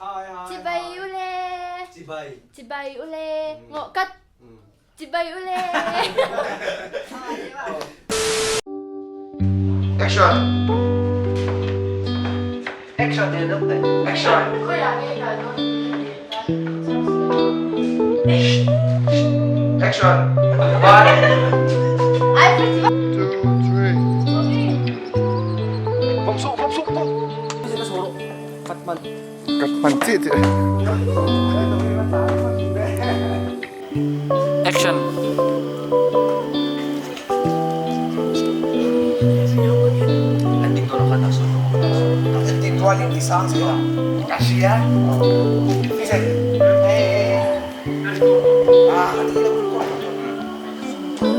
Chibai ule. Chibai. Chibai ule. Ngawh kat. Chibai ule. Action. Action. Action. Action. One. Two, three. Bấm xuống, bấm xuống, bấm. Cắt man chi chi. Action.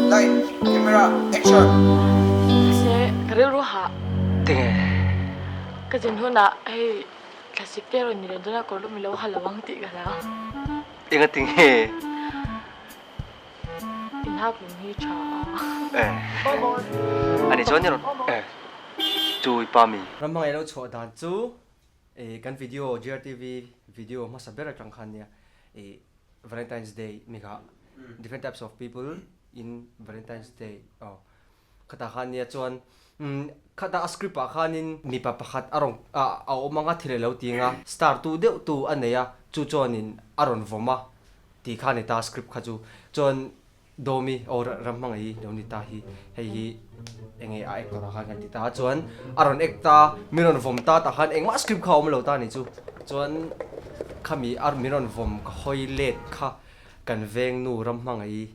Light, camera, action. Se ka rilru hah. Tinge. Ka zin hunah hei thlasik te rawn ni leh dawn a kawr lum i lo ha lo ang tih ka hlau. Enga tinge? In hak lung hi tha a. Eh. Ani chuan ni rawn. Eh. Chu i pa mi. Ram hmangaih lo chhuah dan chu eh kan video GRTV video hmasa ber atang khan nia eh Valentine's Day mi kha different types of people in Valentine's Day aw Khatah khan nia chuan umm khatah a script ah khanin mipa pakhat a rawn a a awm anga thil alo ti anga star tu deuh tu a nei a chu chuanin a rawn vawm a tih kha a ni ta script kha chu chuan Dawmi aw ram hmangaih hi lo ni ta hi hei hi enge a actor ah khan kan ti ta a chuan a rawn act ta mi rawn vawm ta tah khan engmah script kha a awm lo ta ni chu chuan khami a mi rawn vawm ka hawi let kha kan veng nu ram hmangaih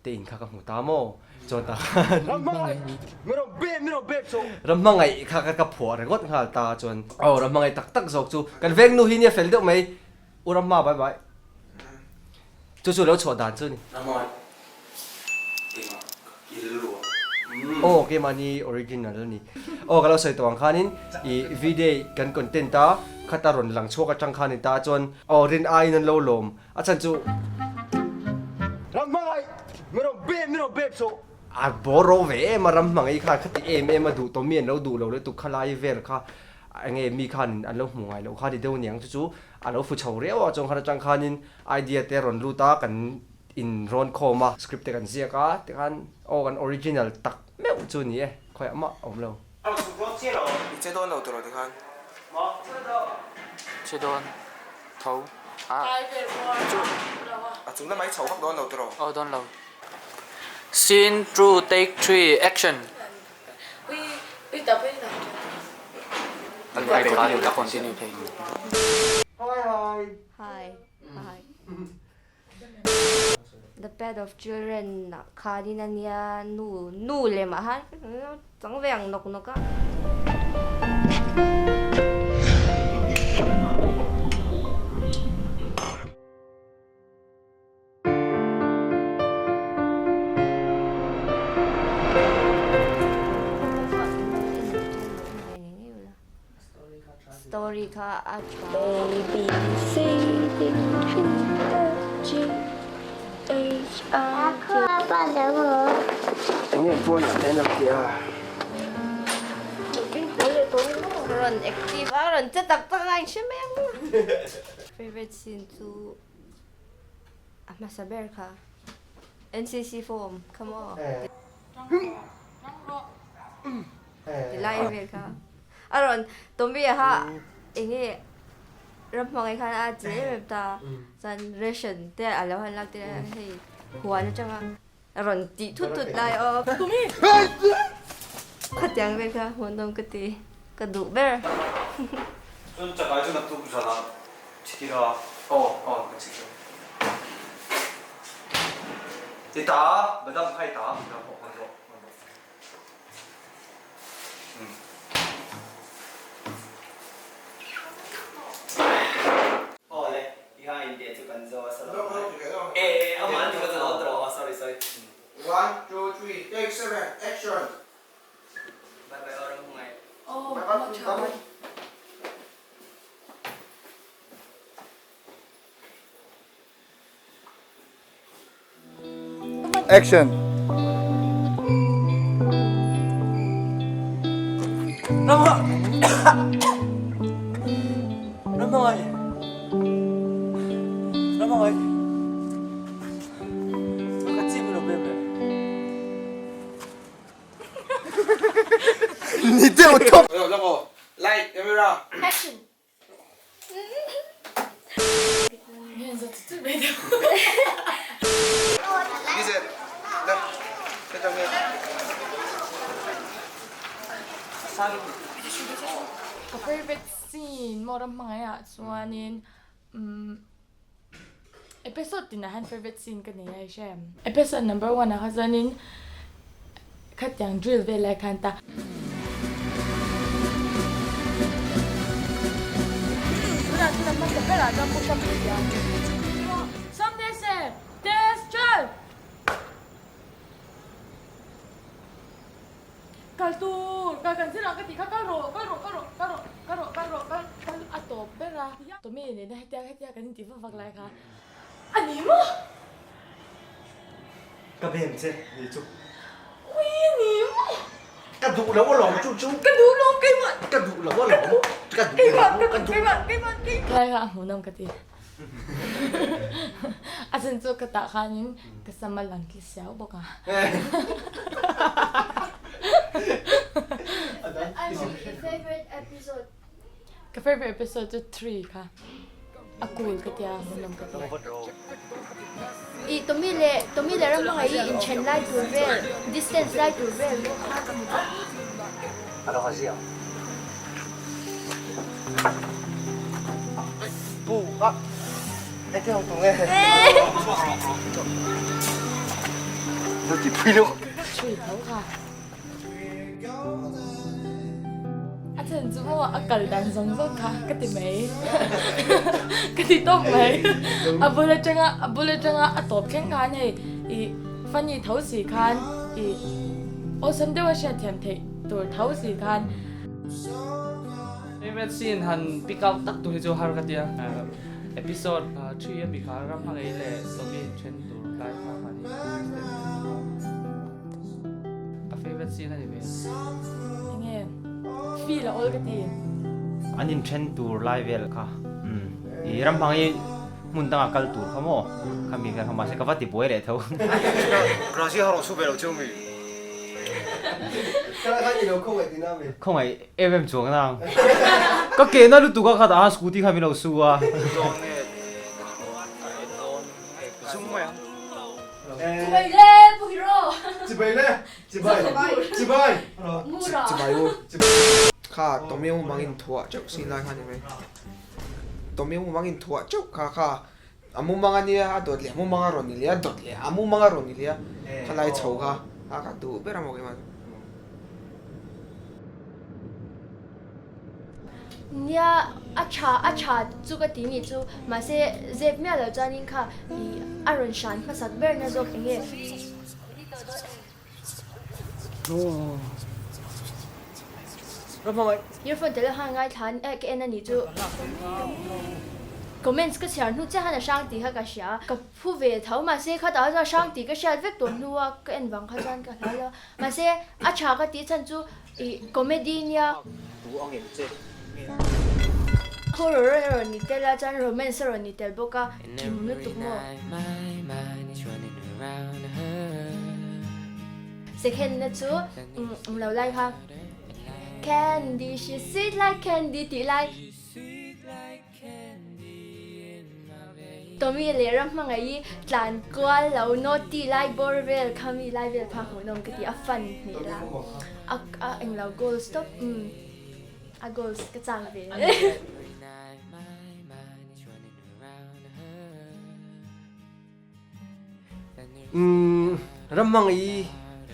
Te in kha ka hmu ta maw? Chuan tah khan ram hmangaih kha ka phuah ringawt nghal ta chuan aw ram hmangaih tak tak zawk chu kan veng nu hi nia fel deuh mai u ram hma bai bai chu chu lo chhuah dan chu ni. Ram hmangaih keimah i rilru ah. Aw keimahni original a ni. Aw ka lo sawi tawh ang khanin i video kan content a khata rawn lang chhuak atang khan ni ta chuan aw rin aiin an lo lawm A chan chu Ram hmangaih min rawn bep min rawn bep suh. A bawr ro ve em a ram hmangaih khan khati em em a duh tawh mi an lo duh lo lutuk kha lai vel kha enge mi khanin an lo hmu ngai loh kha ni deuh aniang chu chu a lo fu chho riau a chuan khan atang khanin idea te rawn lut a kan in rawn khawm a script te kan ziak a tikhan aw kan original tak meuh chu ni e khawiah mah a awm lo. I che dawn lo tawh tikhan. Che dawn tho a. A chung lamah i chho vak dawn lo tawh. Aw dawn lo. Scene two take three action. Continue thei. Hi hi. Hi hi. The Pet of Children ah khanin a nia nu nu lem ah khan chang ve ang nawk nawk a. Story kha a tha. A B C D E F G H I J. Enge phone ah te an lo ti a. Rawn active a rawn che tak tak a in hre mai ang. Favorite scene chu a hmasa ber kha NCC form kha maw. Ti lai vel kha. A rawn Tommy a kha enge ram hmangaih khan a chi em em ta chuan ration te a lo han lak tir a hei huan atanga a rawn tih thut thut lai aw khatiang vel kha hmuhnawm ka ti ka duh ber. Chuan chakai chu naktuk zanah chhitir a. Aw aw ka chhitir. I ta badam kha i ta badam pawh hman rawh. Aw le, i ha in teh chu kan zo a sa lo e e amah an ti ka zo tawh aw sorry sorry. One, two, three, take seven, action! Bye bye aw ram hmangaih. Aw ma tha. Action! Ramhmangaih Ramhmangaih Ka chim lo bem le. Ni deuh thawk. Light camera. Action. Ka favorite scene maw ram hmangaih ah chuanin umm episode tinah hian favorite scene ka nei a i hre em? Episode number one ah kha chuanin khatiang drill vel lai khan ta. Tunah chuan a hmasa berah chuan push up ka ti a. Sawmte se test drill! Kal tur, kal kan zir ang ka tih kha kal rawh, kal rawh, kal rawh, kal rawh, kal rawh, kal rawh, kal kal a tawp ber a. Tommy nena hetiang hetiang kan intih vak vak lai kha a ni maw? Ka bem che ni chu. Ui a ni maw? Ka duh lo alawm chu chu. Ka duh lo keimah. Ka duh lo alawm. Ka duh lo ka duh. Keimah keimah keimah. Lai kha a hmuhnawm ka ti. A chan chu ka tah khanin ka sam a lang tli siau bawk a. Favorite episode. Ka favorite episode chu 3 kha. A cool ka tia hmuhnawm ka ti. I Tommy leh Tommy leh Ramhmangaih i inthen lai tur vel distance lai tur vel kha ka hmu tawh. A lo ha ziah. Pu a engtin ang tung e. Lo ti pui lo. Three tho kha. A chhan chu maw a kal dan zawng zawng kha ka ti mai. Ka ti tawp mai. A bul atanga a bul atanga a tawp thleng khan hei i funny tho si khan i awlsam deuh a hriatthiam theih tur tho si khan. Favorite scene han pick out tak tur hi chu har ka tia. Episode 3 ami kha ram hmangaih leh Tommy inthen tur lai kha khan hi ka favorite scene a ni ve. Enge feel a awl ka ti. An inthen tur lai vel kha i ram hmangaih hmun dangah kal tur kha maw khami vel kha mahse ka va ti buai leh tho. Gracia ha rawh su ve lo cheu mi. Khawngaih em em chuang nang. Ka ke na lutuk a khat a scooty kha min lo su a. Chibai le Pu Hero. Chibai le Chibai Chibai Mura. Chibai u. Kha Tommy u mangin thuah chauh sin lai kha ni mai. Tommy u mangin thuah chauh kha kha A mumang a nia, a dawt leh a mumang a rawn ni leh a dawt leh a mumang a rawn ni leh a khalai chho kha a ka duh ber a maw keimah chu. Nia, a tha a tha chu ka ti nih chu, mahse zep miah lo chuanin kha i a rawn hran hmasak ber na zawk eng nge? Earphone tel khan ngaithla eh ka en a nih chu. Comments ka chhiar hnu chiah khan a hrang tih kha ka hria. Ka phu ve tho mahse khatah chuan a hrang tih ka hriat vek tawh hnua ka en vang kha chuan ka hlau lo. Mahse a tha ka tih chhan chu ih comedy nia. Horror a rawn ni tel a chuan romance a rawn ni tel bawk a kim lutuk maw. Second na chu umm lo lai kha Candy she's sweet like candy tih lai Tommy leh ram hmangaih i tlan kual lo naughty lai bawr vel kha mi lai vel kha hmuhnawm ka ti a fun hmel a a englo goals tawp umm a goals ka chak ve. Umm ramhmang i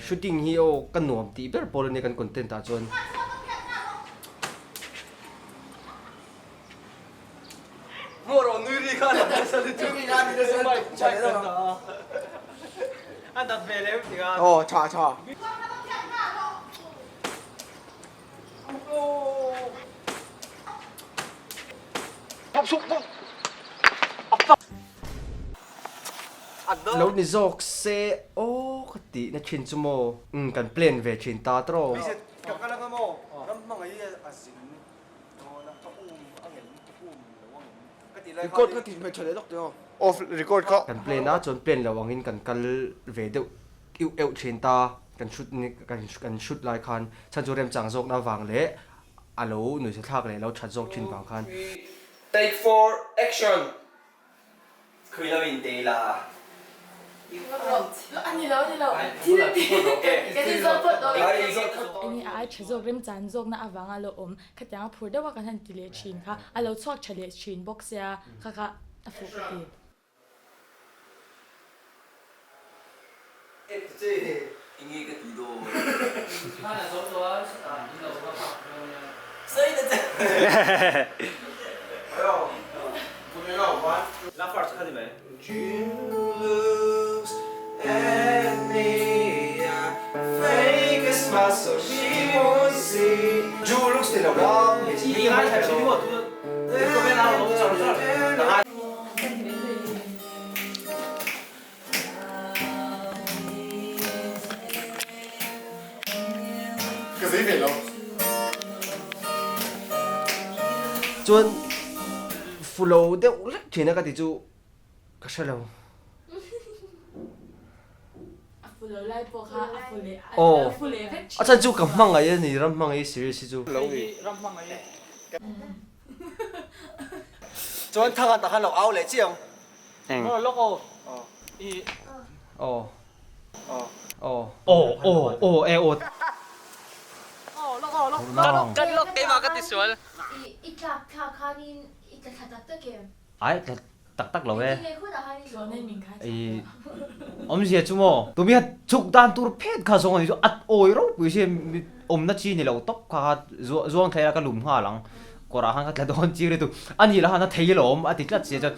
shooting hi aw ka nuam tih ber pawl ania kan content ah chuan. Maw rawh nui ri kha a lam nasa lutuk. A nat ve lem tikah. Aw tha tha. Lo ni zawk se aw ka tih na thin chu maw. Umm kan plan ve thin ta tawh. Ka kal anga maw ram hmangaih a zin dawn a ka um a ngel ka um lo. Record kha tih hmel tha leh lawk teh aw. Off record kha. Kan plan a, chuan plan lo angin kan kal ve deuh iuh euh thin ta, kan shoot ni kan shoot lai khan chhan chu remchang zawkna avang leh a lo nuihsa thlak leh lo that zawk thin vang khan. Take four, action! Khui lo in te la. A ni lo, a ni lo. Thil kan in zawt phawt dawn. Enge a ai tha zawk remchan zawkna avanga lo awm khatiang a phur deuha kan han ti leh thin kha a lo chhuak tha leh thin bawk sia kha kha a fuh ka ti. Enge ka ti dawn. Ka zei ve lo. Chuan fulo deuh lek thin a ka ti chu ka hre lo. A fulo lai pawh kha a fu leh a fu leh vek thin. A chhan chu ka hmangaih a ni ram hmangaih series hi chu. Ram hmangaih. Chuan thang ah khan lo au leh chiang. Eng. Maw lawk aw. I. Aw. Aw. Aw aw aw e aw. Aw lawk aw lawk. Ka lawk ka lawk keimah ka ti sual. I i tlak thlak khanin i tla thla tak tak em? Ai tla tak tak lo e. I awmzia chu maw? Tumi kha chhuk dan tur phet kha zawng a ni chu a awi ropui si awmna chi ni lo tawp kha zuang thlai a ka lum nghal ang kawrah khan ka tla dawn chiang ri tu a ni lah khan a thei lawm a ti tlat sia chuan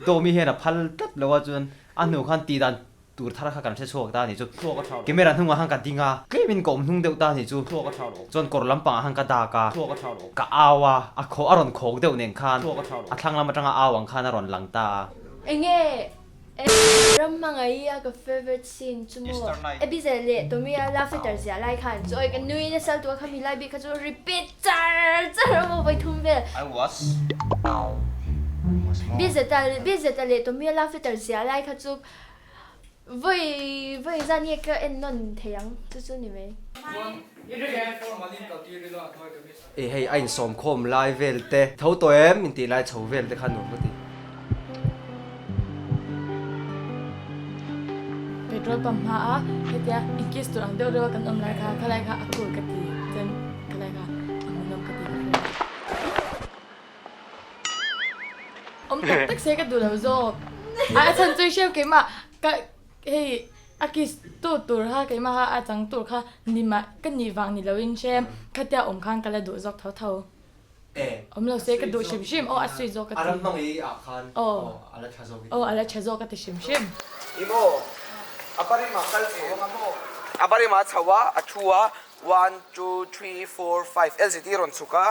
Dawmi hian a phal tlat lo a chuan a hnu khan tih dan Tur thar kha kan hre chhuak ta a nih chu. Camera hnungah khan ka ding a, tlemin ka awm hnung deuh ta a nih chu. Chuan kawr lampangah khan ka dak a, ka au a, a khaw a rawn khawk deuh nen khan a thlang lam atanga au ang khan a rawn lang ta a. Enge ram hmangaih a ka favorite scene chu maw Ebizel leh Tommy a love letter ziah lai khan chu awi ka nui nasa lutuk a khami lai bik kha chu repeat char char a maw vawi thum vel. I was Bizeta leh Tommy a love letter ziah lai kha chu Vawi vawi zan nge ka en nawn thei ang chu chu ni mai. E hei a insawm khawm lai vel te tho tawh em intih lai chho vel te kha nuam ka ti. Petrol pump hma a hetia in kiss tur ang deuh deuh a kan awm lai kha khalai kha a cool ka ti chuan khalai kha a hmuhnawm ka ti ka hria. Awm tak tak se ka duh lo zawk. A chhan chu i hriau keimah ka hei a kiss tu tur kha keimah kha a chang tur kha ni mah ka nih vang ni loin hrem khatia awm khan ka la duh zawk tho tho. Awm lo se ka duh hrim hrim aw a sweet zawk ka ti. A ram hmang i ah khan aw a la tha zawk i ti. Aw a la tha zawk ka ti hrim hrim. I maw a parima kal chho anga maw? A parima chho a a thu a one two three four five LZT rawn chhuk a.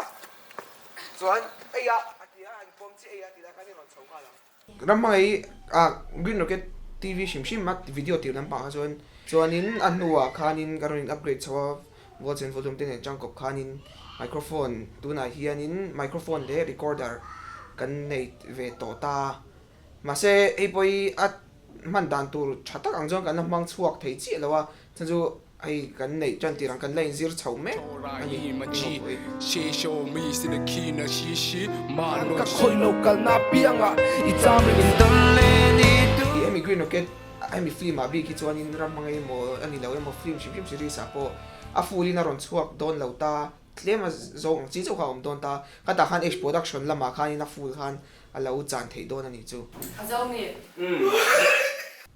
Chuan ei a a ti a, an pawm chiah ei a ti lai khan i rawn chho nghal ang. Ram hmangaih ah Green Rocket TV hrim hrim a video tir lampang ah chuan chuanin a hnuah khanin ka rawn in upgrade chho a voice and volume te nen changkawp khanin microphone tunah hianin microphone leh recorder kan nei ve tawh ta a mahse hei pawh hi a hman dan tur tha tak ang chuan kan la hmang chhuak thei chiah lo a chhan chu Hei kan neih tan tirang kan la inzir chho mek a ni. Tih hemi Green Rocket hemi film ah bik hi chuanin ram hmang emaw a ni lo emaw film hrim hrim series ah pawh a full in a rawn chhuak dawn lo ta tlem a zawng ang chi chauh kha a awm dawn ta khatah khan H production lamah khanin a full khan a lo chan theih dawn a nih chu. A zo mi.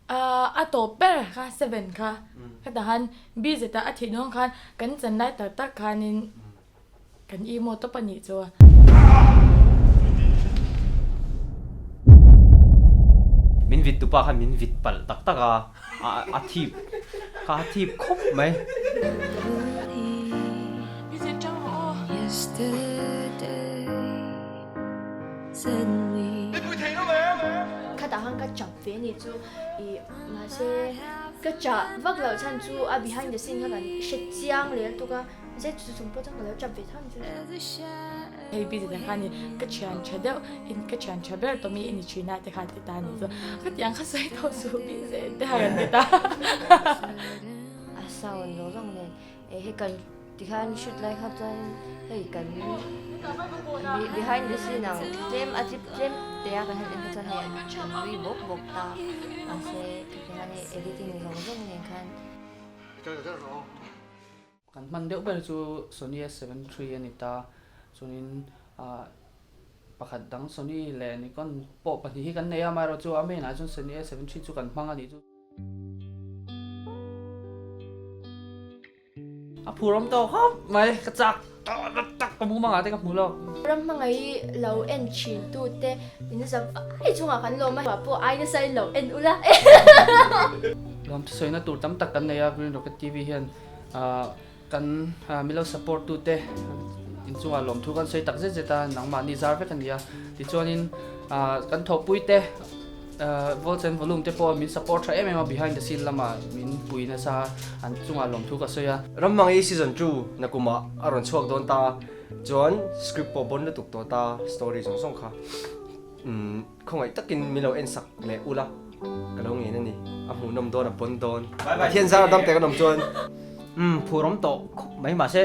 A tawp ber kha seven kha heta han BZ a a thih dawn khan kan chan lai tak tak khanin kan emo tawp a nih chu. Min vit tupa khan min vit palh tak tak a, a thip kha a thip khawp mai. BZ tang rawh aw. Khatah khan ka chap ve ni chu i mahse ka chah vak loh chhan chu a behind the scene kha kan hre chiang leh lutuk a. Mahse chu chung pawh chuan ka lo tap ve tho ang chu. Hei busy te khan i ka thian tha deuh in ka thian tha ber tawh mi i ni thin a te khan ti ta a ni chu ka tiang kha sawi tawh suh busy te khan an ti ta. A sound zawng zawng nen eh hei kan tikhan shoot lai kha chuan hei kan behind the scene ang tlem a tlip tlem te a kan han en kha chuan hei an nui bawk bawk ta mahse tikhan hei editing zawng zawng nen khan. Kan hman deuh ber chu Sony S 73 a ni ta. Chuanin ah pakhat dang Sony leh Nikon pawh pahnih hi kan nei a, amaherawhchu a main ah chuan Sony S 73 chu kan hmang a nih chu. A phur awm tawh khawp mai, ka chak tawh tak tak ka mumang ah te ka hmu lo. Ram hmangaih lo en thin tu te in za vai chungah kan lawm a, pawh ai nasa in lo en ula. Lawm thusawi na tur tam tak kan nei a, Green Rocket TV hian kan milo support tu te inchungah lawmthu kan sawi tak zet zet a, nangmahni zar vek a ni a, tichuanin kan thawhpui te Volts and Volume te pawh min support tha em em a, behind the scene lamah min pui nasa an chungah lawmthu ka sawi a. Rammangi season 2 nakumah a rawn chhuak dawn ta chuan script pawh bon lutuk tawh ta story zawng zawng kha khawngaih takin min lo en sak leh ula ka lo ngen a ni a hmuhnawm dawn a bon dawn Pathian zara dam te kan awm chuan. Umm phur awm tawh khawp mai mahse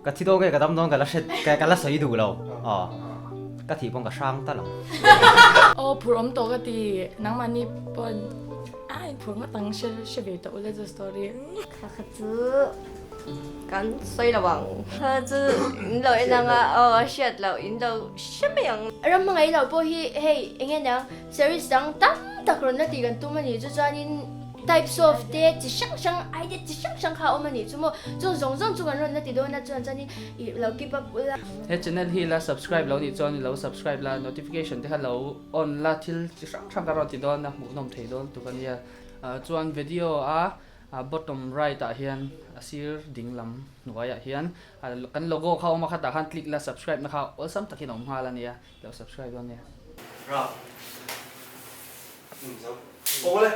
Ka thi dawn nge ka dam dawn ka la hre ka la sawi duh lo aw ka thih pawn ka hrang ta lo. Aw phur awm tawh ka ti nangmahni pawn a in phur ngawt ang hre hre ve tawh ula chu story. Kha kha chu kan sawi lo ang. Kha chu in lo en anga aw a hriat loh in lo hre mai ang. Ram hmangaih loh pawh hi hei eng nge niang series dang tam tak rawn la tih kan tum a nih chu chuanin Types of te chi hrang hrang idea chi hrang hrang kha a awm a nih chu maw chung zawng zawng chu kan rawn la ti dawn a chuan chuanin ih lo keep up ula. He channel hi la subscribe lo nih chuan i lo subscribe la notification te kha lo on la thil chi hrang hrang ka rawn ti dawn a hmuhnawm thei dawn tuk a nia chuan video a bottom right ah hian a sir ding lam hnuai ah hian kan logo kha awm a khatah khan click la subscribe na kha awlsam takin a awm nghal a nia lo subscribe dawn nia. Ra. Awle.